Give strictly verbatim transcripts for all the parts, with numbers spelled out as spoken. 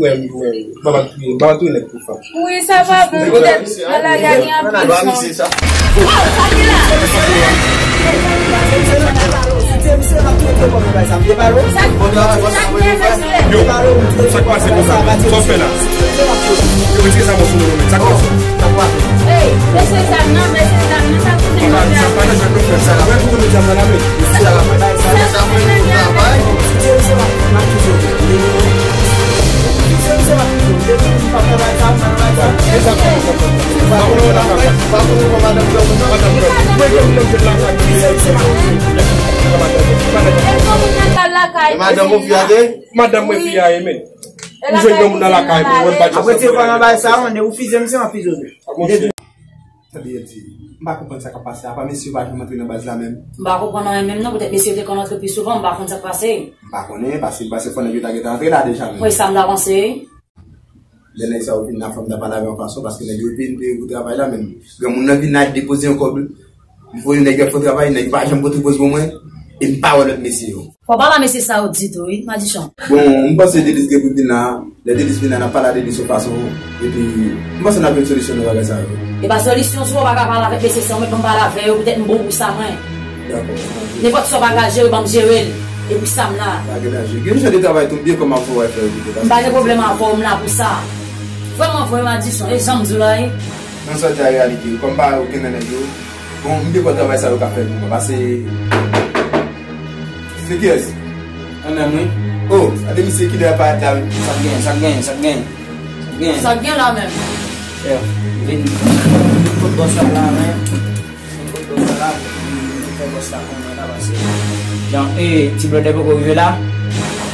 Wè, m wè, m pa va touye, m pa va touye nèg pou fanm. Wi, sa pa bon, poutèt nan lari a gen anpil fanm. Oh, sa ki la? Sa, sa ki gen, mesye? Yo, sa k pase konsa? Sa w fè la? Yo, retire sa bò sou nou, sa k pase? Ey, mesye zam nan, mesye zam nan, sa konnen sa pa nan jwèt nou fè sa la. Wè, pou nou zam nan la, men. Sa konnen nèg la. Madanm ou fi a te? Madanm mwen fi a ye, men. Ou jwenn yon moun nan lakay mwen, wè m pa t. Apre ti yo pa nan bay sa, ou fizye misye, an fizye. Tande, Elti, m pa konprann sa k ap pase a. Apa mesye yo pa janm antre nan baz la menm? M pa konprann anyen menm non, poutèt mesye yo te konn antre pi souvan, m pa konn sa k pase. M pa konnen, paske m panse fò nèg yo ta gentan antre la deja menm. Wi, sa m ta panse. Lè nèg sa yo vin la, fò m ta pale avè yon fason, paske nèg yo vin peye pou travay la menm. Granmoun nan vin la, depoze yon kòb. M voye nèg yo fè travay, nèg yo pa janm pote poz pou mwen, e m pa wè lòt mesye yo. Fò w pa ba mesye sa yo ditou, wi, Madichon. Bon, m panse Delis gen pou l vin la. Lè Delis vin la, n ap pale a Delis yon fason. Epi, m panse n ap jwenn solisyon nan bagay sa yo. E pa solisyon, si w pa ka pale avèk mesye sa yo, mèt ban m pale avè yo, poutèt m bon pou sa mwen. Dakò. Nenpòt sa w pa ka jere, ban m jere l. E pou sa m la. Pa gen danje. Gen jan de travay tou, m byen kòm ap fè w fè yo kite. M pa gen pwoblèm avè w, m la pou sa. Vrèman vre, Madichon, e jan m di w la, wi. Nan sa w di a reyalite, wi, kòm m pa wè okenn nan nèg yo, bon, m byen kwè travay sa yo ka fè l pou mwen, paske se kiyès? Mwen menm, wi. Oh, gade misye kilè ap parèt la, wi. Sa k gen, sa k gen, sa k gen, sa k gen. Sa k gen la menm? Chè, vin, vin kot bòs la la, men. Vin kot bòs la la, vin fè bòs la konnen la, paske jan, e, ti blòdè poko rive la.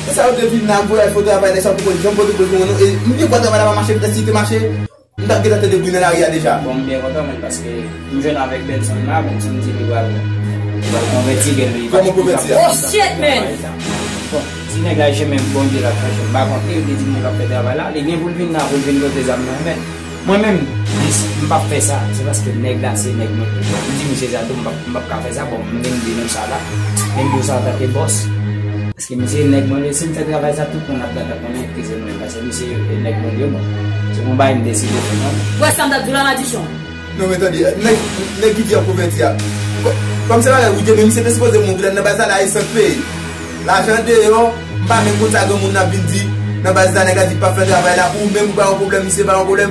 Se sa yo te vin la, m voye al fè travay, nèg sa poko janm pote poz pou mwen, non. E m byen kwè travay la pa mache, poutèt si te mache, m t ap gentan tande bri nan lari a deja. Bon, m byen kontan, men, paske m jwenn avèk Benson la, Benson di li pral, li pral konvèti, gen li. Kòman konvèti a? Oh, shit, man! Bon, si nèg la, se menm Bondye l ap chache, m pa kont li, li te di m li p ap fè travay la, li gen pou l vin la, pou l vin pote zam nan, men mwen menm, dis, m p ap fè sa, se paske nèg la, se nèg mwen. M di misye sa tou, m p ap, m p ap ka fè sa, bon, m vin di nou sa la, men m di w sa antanke bòs. Paske misye nèg mwen, si m fè travay sa, tout moun ap gentan konnen ki se mwen, paske misye nèg mwen yo, bon. Se yon bagay m deside fè, non. Wè sa m t ap di w la, Madichon. Non, men tande, nèg, nèg ki di ap konvèti a. Kò-, kòm se bagay ou di, men misye te sipoze mouri nan baz la, la e san peyi. Lajan deyò, m pa menm konn sa granmoun nan ap vin di nan baz la, nèg la di p ap fè travay la, ou menm ou pa yon pwoblèm, misye pa yon pwoblèm.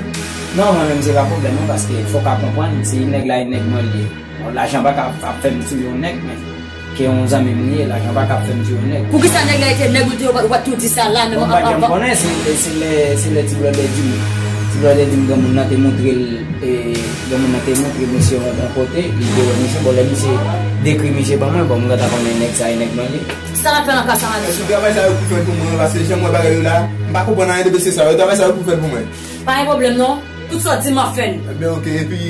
Non, mwen menm se pa pwoblèm, non, paske fòk a konprann, si nèg la e nèg mwen li ye. Bon, lajan pa ka ap fè m tiye yon nèg, men ke yon zanmi m li ye, lajan pa ka ap fè m tiye yon nèg. Poukisa nèg la e te nèg ou te yo, ou pa t tou di sa la, men bon, m pa janm konnen, se, se lè, se lè ti blòdè di m, ti blòdè di m granmoun nan te montre l, e, granmoun nan te montre misye yon, yon kote, li te wè misye, bon, lè misye dekri misye ban mwen, bon, m gentan konnen nèg sa e nèg mwen li ye. Sa n ap fè nan ka sa, Madichon? Travay sa yo pou fè l pou mwen, paske jan m wè bagay yo la, m pa konprann anyen de mesye sa yo, travay sa yo pou fè l pou mwen. Pa gen pwoblèm non, tout sa w di m ap fè l. Ebyen, oke, epi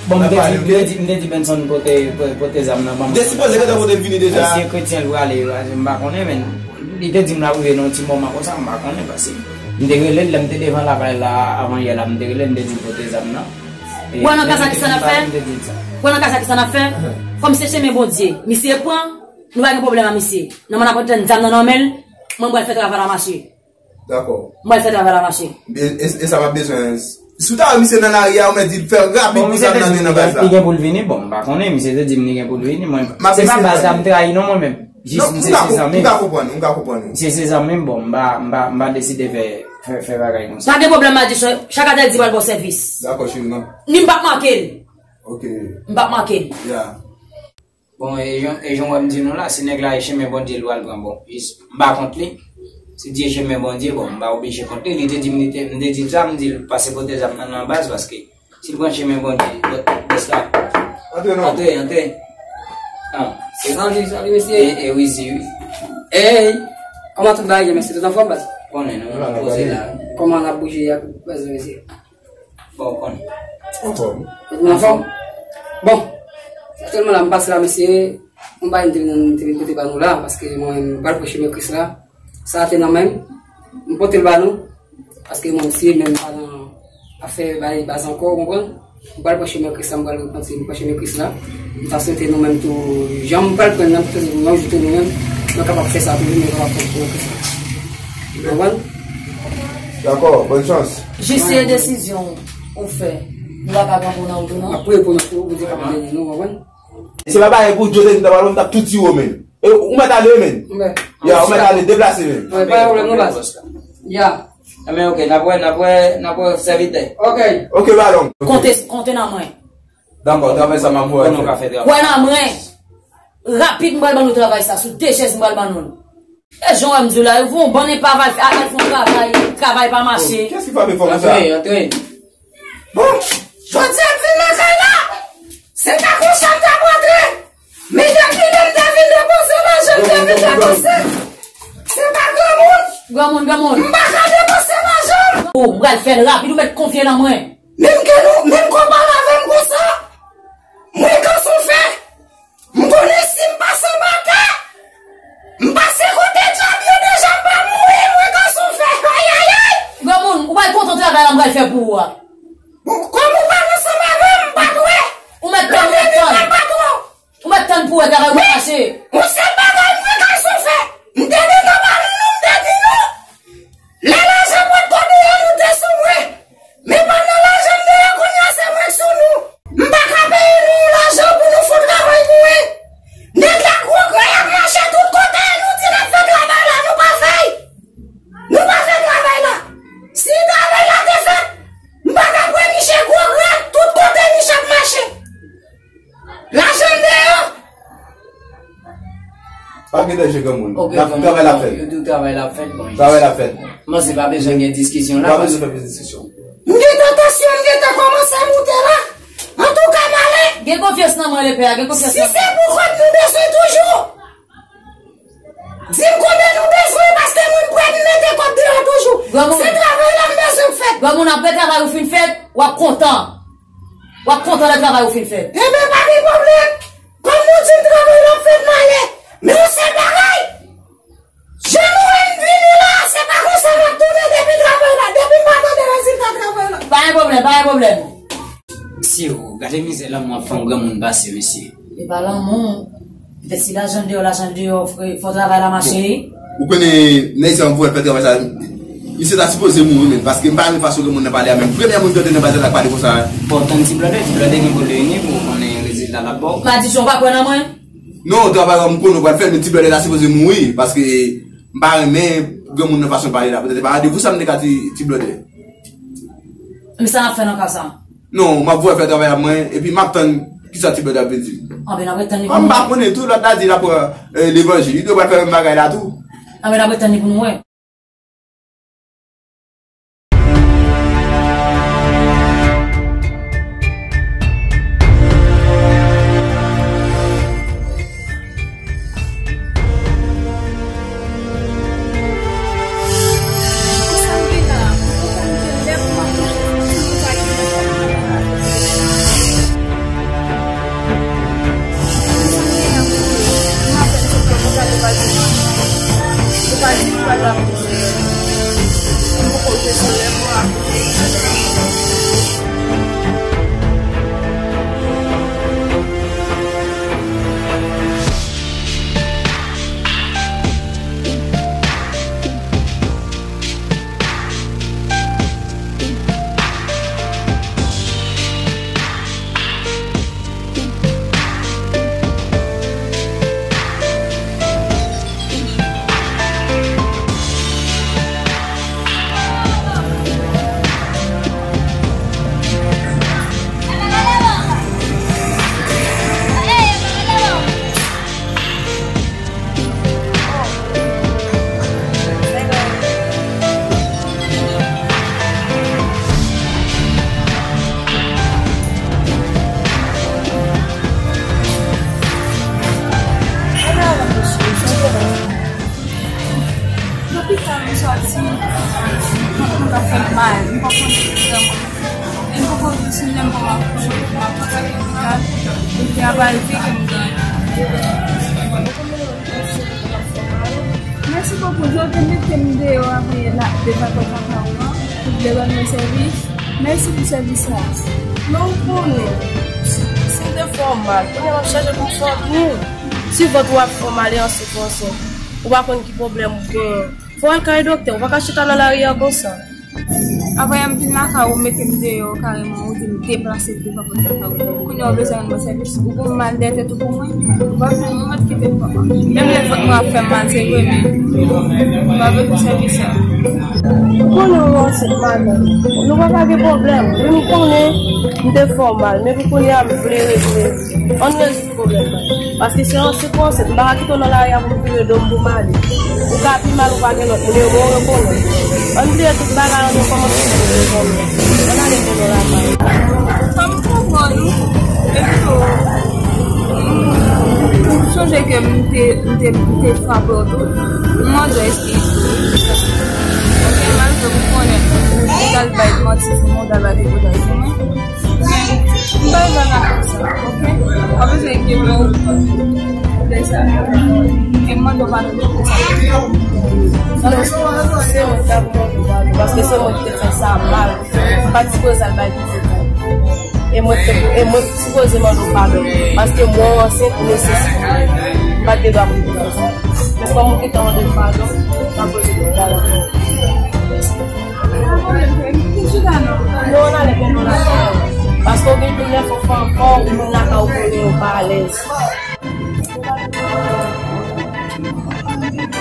Bon, m te di, m te di, m te di Benson pote, pote zam nan ban mwen. M te sipoze gentan pote l vini deja. Èske kretyen l prale, m pa konnen, men li te di m l ap rive nan yon ti moman konsa, m pa konnen, paske m te rele l, lè m te devan lakay la, avan yè la, m te rele l, m te di l pote zam nan. E, wè nan ka sa ki sa n ap fè? M te di l sa. Wè nan ka sa ki sa n ap fè? Kòm se chemen Bondye, misye pran, nou pa gen pwoblèm a misye. Nan mwen n ap pran zam nan nan men l, mwen m pral fè travay la mache. Dakò. Mwen fè travay la mache. E, e, e sa m ap bezwen. Si w ta wè misye nan lari a, ou mèt di l fè rapid pou zam nan vin nan baz la. Li gen pou l vini, bon, m pa konnen, misye te di m li gen pou l vini, mwen, se pa baz la m trayi non, mwen menm. Jis misye se zanmi m. M ka konprann, m ka konprann ou. Misye se zanmi m, bon, m pa, m pa, m pa deside fè, fè, fè bagay konsa. Pa gen pwoblèm, Madichon, chak atè di pral ba w sèvis. Dakò, cheri, m ap. Ni m p ap manke l. Oke. M p ap manke l. Ya. Bon, e jan, e jan w wè m di nou la, si nèg la e chemen Bondye l pral pran, bon, jis, m pa kont li. Si di e chemen Bondye, bon, m pa oblije kont li. Li te di m, li te, m te di l sa, m di l pase pote zam nan nan baz, paske si l pran chemen Bondye, bò-, bòs la. Antre non. Antre, antre. Ah. Se Zanvi, Zanvi, mesye. E, e, wi, si, wi. Ey, kòman tout bagay ye, mesye? Tout anfòm, baz? Konnen, nou, nou poze la. Kòman n ap bouje a, baz, mesye? Bon, ou konn. Anfòm. Tout moun anfòm? Bon. Aktyèlman la, m pase la, mesye. Yon bagay m te vin, te vin pote ba nou la, paske mwen, m pral preche men Kris la. Sa a te nan men m. M pote l ba nou. Paske mwen, m siye men m pa nan afè bay baz ankò, ou konprann? M pral preche men Kris la, m pral repanti, m preche men Kris la. M ta swete nou menm tou, jan m pral pran nan, pou nou, yon jou tou nou menm, nou kapab fè sa tou, nou kapab preche men Kris la. Ou konprann? Dakò, bòn chans. Jis se desizyon ou fè. Nou pa ka pran pou nan wout ou non. Apre pou nan wout ou di ka pran nou, w konprann? Se pa bagay pou Djo te di m ta pale, m t ap tou tiye w menm. E ou mèt ale menm. Ya, ou mèt ale, deplase menm. Wi, pa gen pwoblèm, nou baz. Ya. Enben, ok, n ap wè, n ap wè, n ap wè sèvitè. Ok. Ok, balon. Konte, konte nan mwen. Dakò, travay sa m ap wè. Kwè nan mwen. Rapid, m pral ban nou travay sa. Sou de chèz, m pral ban nou l. E jan w wè m di w la, yo voye yon bann enpav al, al fè yon travay, travay pa mache. Kiyès ki frape fò konsa? Antre, antre. Bon, jodi a m vin nan kay la. Se pa konsa m t ap rantre. Men depi lè m te vin depoze lajan, m te vin depoze. Se pa granmoun. Granmoun, granmoun. M pa ka depoze lajan. O, m pral fè l rapid, ou mèt konfye nan mwen. Menm ke nou, menm ke w pale avè m konsa, mwen kanson fè. M konnen si m pase anba tè, m pase kote dyab yo deja, m pa mouri, mwen kanson fè. Ayayay! Granmoun, ou pral kontan travay la m pral fè pou ou a. Bon, kòm ou pale ansanm avè m, m pa dwe. Ou mèt tann, ou mèt tann. Ou mèt tann pou wè travay ou mache. Yon sèl bagay mwen kanson fè. M te di nan pale nou, m te di nou. Lè lajan potko deyò, nou te sou mwen. Men pandan lajan deyò, kounye a se mwen k sou nou. M pa ka peye nou yon lajan pou nou fè yon travay pou mwen. Nèg la gwo gran, y ap mache tout kote, nou di n ap fè travay la, nou pa fè l. Nou pa fè travay la. Si travay la te fèt, m pa t ap wè miche gwo gran, tout kote miche ap mache. Lajan deyò. Pa gen danje granmoun. Ok, travay la fèt. Yo di w travay la fèt, bon. Travay la fèt. Mwen se pa bezwen gen diskisyon la. Pa bezwen fè plis diskisyon. M gen tansyon, m gentan kòmanse moute la. Antouka, m ale. Gen konfyans nan mwen, lepè a, gen konfyans nan mwen. Si se pou kòb nou bezwen toujou, di m konbyen nou bezwen, paske mwen m prè m mete kòb deyò toujou. Granmoun. Se travay la m bezwen fèt. Granmoun, apre travay ou fin fèt, w ap kontan. W ap kontan lè travay ou fin fèt. Enben, pa gen pwoblèm. Kòm nou di m travay la ap fèt, m ale. Men yon sèl bagay, jan nou wè m vini la, se pa konsa m ap tounen depi travay la, depi m pa tande rezilta travay la. Pa gen pwoblèm, pa gen pwoblèm. Mesye, o, gade mizè lanmou ap fè yon granmoun pase, mesye. E pa lanmou. Petèt si lajan deyò, lajan deyò, frè, fò travay la mache. Ou konnen, nèg sa, pou fè travay sa, misye ta sipoze mouri menm, paske m pa renmen fason granmoun nan pale a menm. Premye moun m tande nan baz la k pale konsa. Bon, tann ti blòdè, ti blòdè gen pou l vini pou konnen rezilta l ap ba w. Madichon, ou pa kwè nan mwen? Non, travay la, m konnen w pral fè l, men ti blòdè ta sipoze mouri, paske m pa renmen granmoun nan fason l pale la. Petèt se pa randevou sa m te ka di ti blòdè. Men sa n ap fè nan ka sa? Non, m ap voye fè travay a mwen, epi m ap tann kisa ti blòdè ap vin di. Anben, n ap ret tann li pou nou wè. M pa konnen tou, lòt la di l ap pran, eh, levanjil. Li dwe pral fè menm bagay la tou. Anben, n ap ret tann li pou nou wè. Lopital m sòti, kont mwen ka fè m mal, m pa konn ki vrèman. E m poko di si lè m pran m akouche, m ap pran sa ki lopital, epi a pa rive ke m gen. Mèsi bokou, jan w te mete m deyò a, men la, devan pòt lakay ou an, ou vle rann mwen sèvis. Mèsi pou sèvis la. Men ou konnen, si m te fè w mal, kounye a m ap chache pou m fè w byen. Si vant ou ap fè w mal e an soufrans, ou pa konn ki pwoblèm ou genyen. Fò w al kay doktè, ou pa ka chita nan lari a konsa. Apre, m vin lakay ou, mete m deyò kareman, ou di m deplase m devan pòt lakay ou. Kounye a, ou bezwen rann mwen sèvis, ou gon mal dèyè tèt ou pou mwen, ou pa bezwen mwen mèt kite m, papa. Menm lè vant mwen ap fè m mal, se vre, men ou pa bezwen sèvis sa. Ou konnen ou ansent, madanm. Nou pa pa gen pwoblèm. Wi, m konnen m te fè w mal, men pou kounye a, m vle regle. Ann rezoud pwoblèm nan. Paske se yon, se pou ansent, m pa ka kite w nan lari a pou m vire do m pou m ale. Ou ka pi mal, ou pa gen lòt moun, e mwen ou rekonèt. Ann bliye tout bagay, ann rekòmanse pou nou zanmi. Ann ale pou nou lakay. Kòm m konprann ou, epi tou, m sonje ke m te, m te, m te frape w tou. M mande w eskize. Ok, malgre m konnen ou t al bay manti sou mwen, ou t al bay tripotay sou mwen. M pa bezwen nan konsa, ok? Pa bezwen gen mwen ou lè sa. E mwen, nou pa nan konsa. Non, se mwen k ap mande w padon, paske se mwen ki te fè sa mal. M pa t sipoze al bay pitit la. E mwen te, e mwen sipoze mande w padon, paske mwen ansent nesesite. M pa t gen dwa pou m te fè sa. Men kòm ou gentan mande m padon, m ap rezoud bagay la. Non, n ale pou nou lakay. Paske w gen tou lè fò, fò, fò, ou moun lakay ou konnen yo pa alèz.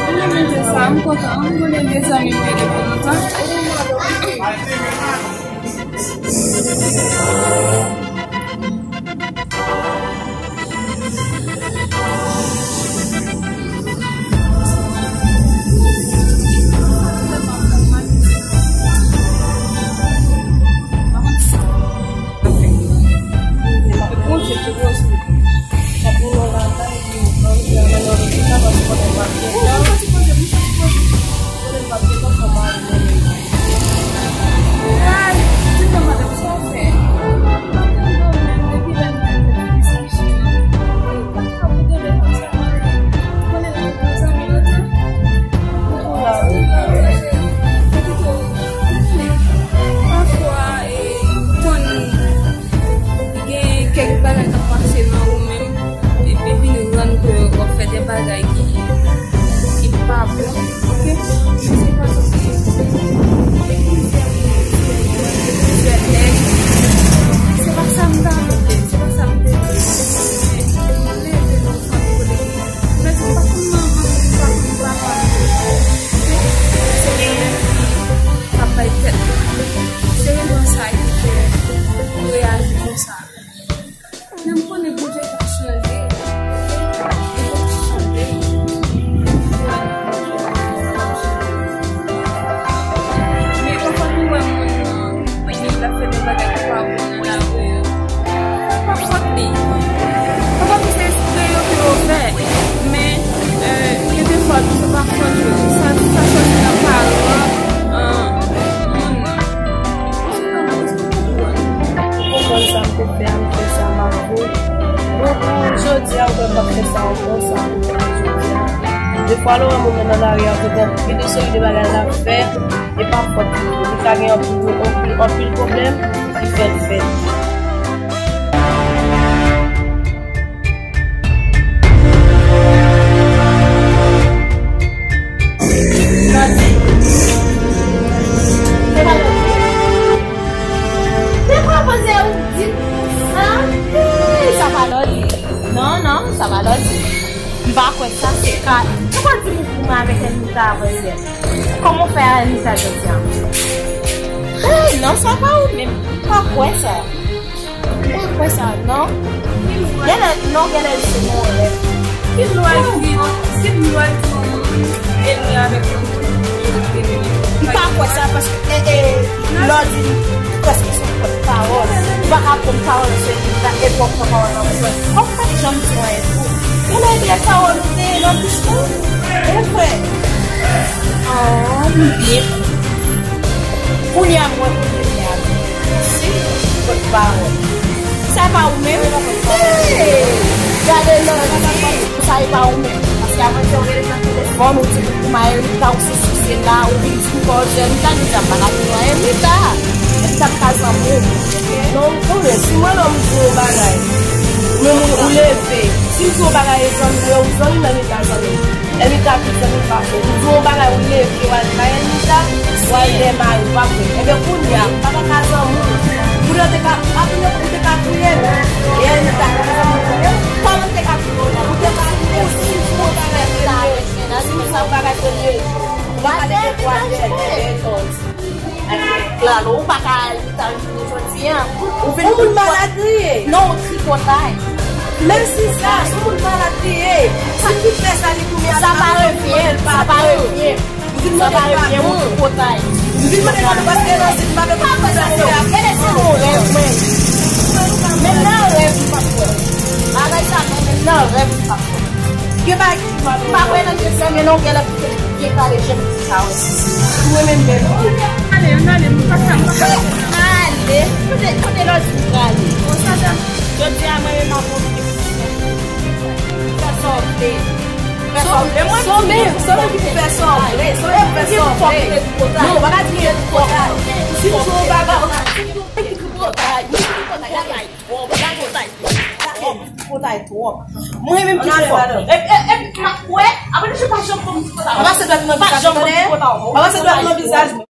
Mwen renmen jan sa, m kontan. M konnen de zanmi mwen depi lontan. Pafwa, e, ou konn gen kèk bagay k ap pase nan ou menm, epi vin rann ke w ap fè de bagay ki, ki pa bon, ok? Men se paske gen plizyè moun, gen plizyè nèg, se pa sa m ta vle, se pa sa m te vle. Men m leve nan yon fanmi kote ki, men se pa konn manman m, se pa konn papa m, ok? Se mwen menm ki ap bay tèt mwen. Se rezon sa ki fè m reyaji konsa. Men m konnen Bondye ka chanje. Bondye ka chanje. Men pafwa nou wè moun nan, epi l ap fè de bagay ki pa bon nan lari a. Pa fòt li. Pafwa se espre yo ke yo fè. Men, euh, gen de fwa tou, se pa fòt yo. Sa, sa sòti nan paran, euh, moun nan. Ou konprann sa m te fè a, m fè sa m ap vo. Bon, pou jodi a, ou wè m p ap fè sa ankò, sa m fè jodi a. Defwa, lè w wè moun nan nan lari a, ou gen de seri de bagay l ap fè, e pa fòt li. Li ka gen anpil, anpil, anpil pwoblèm ki fè l fè. Lòdi. Se pa lòdi. Se pa poze ou di sa? Hey, sa pa lòdi. Non, non, sa pa lòdi. M pa kwè sa, se ka. Ou konn di m ou kouman avèk Anita avanyè. Kòman w fè a Anita jodi a? Hey, non, sa pa ou menm. M pa kwè sa. Ou pa kwè sa, non? Genlè, non, genlè li se yon rèv. Ki lwa l di, ki lwa l di yon moun, e li avèk yon moun, li te renmen. M pa kwè sa, paske, e, e, lè w di m prèske se yon pòt pawòl. Ou pa ka pran pawòl se li, e pa w pran pawòl nan mwen. Kòm m pa t janm di anyen tou. Genlè e pawòl ou te nan bouch mwen. E vre. Oh, m byen. Kounye a m wè kote m ye a. Si, kot pawòl. Sa pa ou menm? Hey! Gade lè sa, sa pa ou. Sa e pa ou menm. Paske avan te ou rele nan telefòn, ou di pou Maerita, ou sesi, sela, ou vin di m kò jèn, m ta di sa pa la pou Maerita. Mèt sa pa zanmi w. Non, ou konnen, si mwen lè m di yon bagay, men moun ou leve. Si m di yon bagay e zanmi mwen, ou zanmi m, men li pa zanmi m. Ou ka di zanmi m pa fè. Ou di yon bagay, ou leve, w al bay Anita, w al dèmare, w pa vre. Enben, kounye a, m pa ta ka zanmi w. Ou te ka, apre ou te ka touye m. E Anita, ou te zanmi m touye m. Kòman m te ka touye w la? Ou te ka touye m si m fè yon bagay premye jou. Si m fè yon bagay premye jou. Ou pa ka leve twa dèyè, dèyè tòz. Klalo, ou pa ka al lopital jounen jodi a. Ou vin moun malad li ye. Non, ou tripotay. Menm si sa, se moun malad li ye. Si ki fè sa li kounye a, sa pa revyen, sa pa revyen. Ou vin mande padon. Ou tripotay. Ou vin mande padon paske nan zin pa vle konn sa se a. Gade se yon rèv, mwen. Menm nan rèv, m pa kwè. Bagay sa non, menm nan rèv, m pa kwè. Gen bagay ki pa kwè nan je zanmi non, gen lè pou te byen pale, je m di sa, wi. Ou renmen bèl fi. Ale, ann ale, m pa ka, m pa ka. Ale, kote, kote lòt jou prale? Konsa, jodi a, mwen menm ap monte. Fè sa w vle. Fè sa w vle. Mwen, sonbe, sonbe ki pou fè sa w vle. Sonbe pou fè sa w vle. Non, w pa ka di tripotay. Si w fè yon bagay, tripotay. Tripotay. Tripotay. Twòp, tripotay twòp. Mwen menm ki fò. E, e, e, m ap kwè, apre nou pa janm konn tripotay. Pa pase dwèt nan vizaj mwen, tande? Pa pase dwèt nan vizaj mwen.